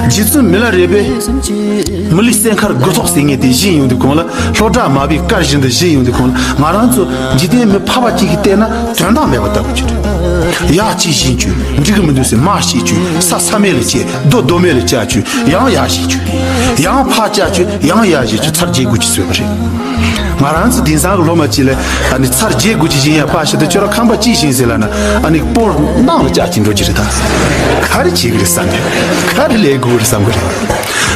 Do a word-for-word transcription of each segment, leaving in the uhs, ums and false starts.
རྗེ་བཙུན་མི་ལ་རས་པས་མི་ལུས་སྲས་མཁར་དགུ་ཐོག་ཟེར་མཁན་དེ་བཞེངས་ཡོང་དུས་གོང་ལ། ལྷོ་བྲག་མ་པའི་བཀའ་བཞིན་དུ་བཞེངས་ཡོང་དུས་གོང་ལ། ང་རང་ཚོ་འཇིག་རྟེན་མི་ཕལ་པ་གཅིག་གིས་བལྟས་ན་དོན་དག་མེད་པ་ལྟ་བུ་ཅིག་རེད། ཡར་གཅིག་བཞེངས་བཅུག་འགྲིག་གི་མི་འདུག་ཟེར་མར་བཞེངས་བཅུག་ས་ས་མེད་ལ་བཅད། རྡོ་རྡོ་མེད་ལ་བཅག་བཅུག་ཡང་ཡར་བཞེངས་བཅུག་ཡང་ཕར་བཅག་བཅུག་ཡང་ཡར་བཞེངས་བཅུག་ཚར་བརྒྱད་དགུ་ཅིག་བཟོས་པ་རེད། ང་རང་ཚོ་དེང་སང་གི་སློབ་མ་གཅིག་ལ་ཨ་ནི་ཚར་བརྒྱད་དགུ་ཅིག་བཞེངས་ཡ་ཕར་བཞག་སྟེ། ཁྱོད་རང་ཁང་པ་གཅིག་བཞེངས་ཟེར་ལབ་ན། ཨ་ནི་སྤོར་ནང་ལ་བཅག་ཅིག་འགྲོ་གི་རེད་ད། ག་རེ་བྱེད་གི་རེད་བསམ་ནས། ག་རེ་ལས་དགོས་རེད་བསམ་གི་རེད།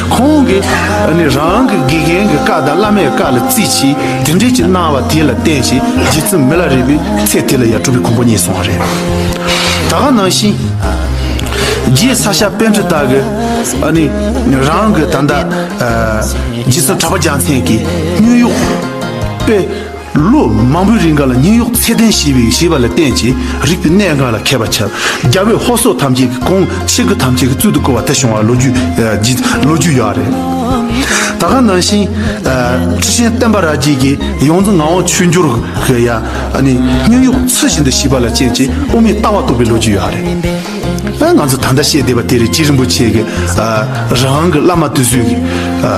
ཁོང་གིས་ཨ་ནི་རང་གི་དགེ་རྒན་གྱི་བཀའ་དང་བླ་མའི་བཀའ་ལ་བརྩི་བྱས། དེ་འདྲས་ཀྱི་གནང་བ་དེ་ལ་བརྟེན་བྱས། རྗེ་བཙུན་མི་ལ་རས་པའི་ཚེ་དེ་ལ་ཡ་སྤྲུལ་པའི་གོང་བུ་བརྙེས་སོང་བ་རེད། ད་ག་ནང་བཞིན་རྗེ་ས་སྐྱ་པཎྜི་ཏ་གིས་ཨ་ནི་རང་གི་ད་ལྟ་ཨ་རྗེ་བཙུན་གྲགས་པ་རྒྱལ་མཚན་གྱི་སྙན་གཡོག་དཔེ། ལོ་མང་པོའི་རིང་ག་ལ་སྙན་གཡོག་ཚད་ལྡན་ཞེས་པའི་ཞེས་པ་ལ་བརྟེན་ཅིང་རིག་པའི་གནས་འགའ་ལ་མཁས་པ་ཁྱབ། རྒྱལ་པོའི་ཧོར་སོག་ཐམས་ཅད་ཀྱི་གོང་ཆེ་རྒུ་ཐམས་ཅད་ཀྱི་གཙུག་ཏུ་བཀུར་བ་དེ་བྱུང་བ་ལོ་རྒྱུས་ཨ་ལོ་རྒྱུས་ཡོད་རེད། ད་ག་ནང་བཞིན་ཨ་ཁྲི་ཆེན་བསྟན་པ་ར་རྒྱས་ཀྱིས་ཡོངས་འཛིན་ངག་དབང་ཆོས་འབྱོར་གྱི་ཡ་ཨ་ནི་སྙན་གཡོག་ཚུལ་བཞིན་དུ་ཞེས་པ་ལ་བརྟེན་ཅིང་དབུ་མའི་ལྟ་བ་རྟོགས་པའི་ལོ་རྒྱུས་ཡོད་རེད། ཨ་ང་ཚོ་ད་ལྟ་བཤད་བསྡད་པ་དེ་རེད། རྗེ་རིན་པོ་ཆེ་གི་ཨ་རང་གི་བླ་མ་དེ་ཚོས་ཀྱི་ཨ་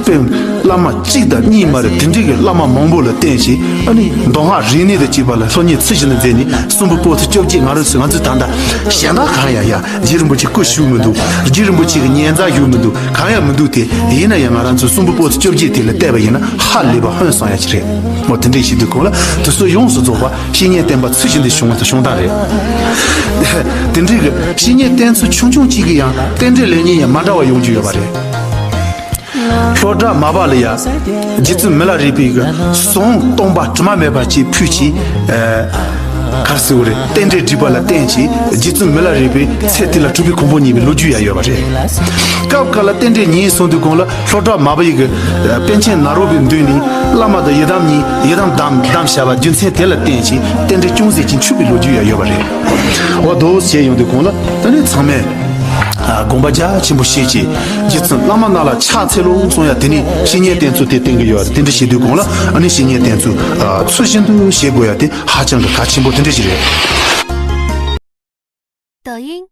དཔེ་བླ་མ་གཅིག་དང་གཉིས་མ་རེད། དེ་འདྲའི་གི་བླ་མ་མང་པོ་ལ་བརྟེན་བྱས། ཨ་ནི་མདོ་སྔགས་རིག་གནས་དང་བཅས་པ་ལ་སློབ་གཉེར་ཚུལ་བཞིན་དུ་མཛད་ནས་གསུང་འབུམ་པོ་ཏི་བཅོ་བརྒྱད། ང་རང་ཚོ་ང་ཚོས་ད་ལྟ་གཞན་དག་གང་ཡང་ཡ་རྗེ་རིན་པོ་ཆེ་སྐུ་བཞུགས་མི་འདུག་རྗེ་རིན་པོ་ཆེ་གི་ཉེ་མཛའ་བཞུགས་མི་འདུག་གང་ཡང་མི་འདུག་དེ་ཡིན་ན་ཡང་ང་རང་ཚོ་གསུང་འབུམ་པོ་ཏི་བཅོ་བརྒྱད་དེ་ལ་བལྟས་པ་ཡིན་ན་ཧ་ལས་པ་ཧོན་སོང་ཡ་ཅིག་རེད། མོ་དེ་འདྲའི་ཞིག་དུས་གོང་ལ་དེ་ཚོ་ཡོངས་སུ་རྫོགས་པ་བཤེས་གཉེན་བསྟེན་པ་ཚུལ་བཞིན་དུ་བྱུང་བ་དང་བྱུང་སྟངས་རེད། དེ་འདྲའི་གི་བཤེས་གཉེན་བསྟེན་ཚུལ་ཆུང་ཆུང་གཅིག་གིས་ཡང་རྟེན་འབྲེལ་ལེགས་ཉེས་ཡང་མ་འདྲ་བ་ཡོང་རྒྱུ་ཡོད་པ་རེད། ལྷོ་བྲག་མ་པ་ལ་ཡ་རྗེ་བཙུན་མི་ལ་རས་པའི་གི་ཟོང་སྟོང་པ་དྲི་མ་མེད་པ་ཅིག་ཕུལ་གྱིས། ཨ་ག་རེ་ཟེར་དགོས་རེད། རྟེན་འབྲེལ་འགྲིག་པ་ལ་བརྟེན་གྱིས་རྗེ་བཙུན་མི་ལ་རས་པའི་ཚེ་དེ་ལ་སྤྲུལ་པའི་གོང་བུ་བརྙེས་པའི་ལོ་རྒྱུས་ཡང་ཡོད་པ་རེད། སྐབས་འགའ་ལ་རྟེན་འབྲེལ་ཉེས་སོང་དུས་གོང་ལ་ལྷོ་བྲག་མ་པ་ཡི་གི་ཨ་པཎ་ཆེན་ནཱ་རོ་པའི་མདུན་ནས་བླ་མ་དང་ཡི་དམ་གཉིས་ཡི་དམ་བསྡམས་བསྡམས་བཞག་པ་རྒྱུ་མཚན་དེ་ལ་བརྟེན་གྱིས་རྟེན་འབྲེལ་ཅུང་ཟད་ཅིག་འཆུགས་པའི་ལོ་རྒྱུས་ཡང་ཡོད་པ་རེད། འོ་དོ་བྱས་ཡོང་དུས་གོང་ལ་ད་ནི་ཚང་མས། ཨ་དགོངས་པ་རྒྱ་ཆེན་པོ་བཞེས་ཀྱིས་རྗེ་བཙུན་བླ་མ་རྣམས་ལ་ཕྱག་འཚལ་ལོ་གསུང་ཡ་དེ་ནི་བཤེས་གཉེན་བསྟེན་ཚུལ་དེ་བསྟན་གྱི་ཡོད་རེད། དེ་འདྲ་བྱེད་དུས་གོང་ལ་ཨ་ནི་བཤེས་གཉེན་བསྟེན་ཚུལ་ཨ་ཚུལ་བཞིན་དུ་བྱེད་དགོས་ཡ་དེ་ཧ་ཅང་གི་གལ་ཆེན་པོ་དེ་འདྲ་ཞིག་རེད། 抖音，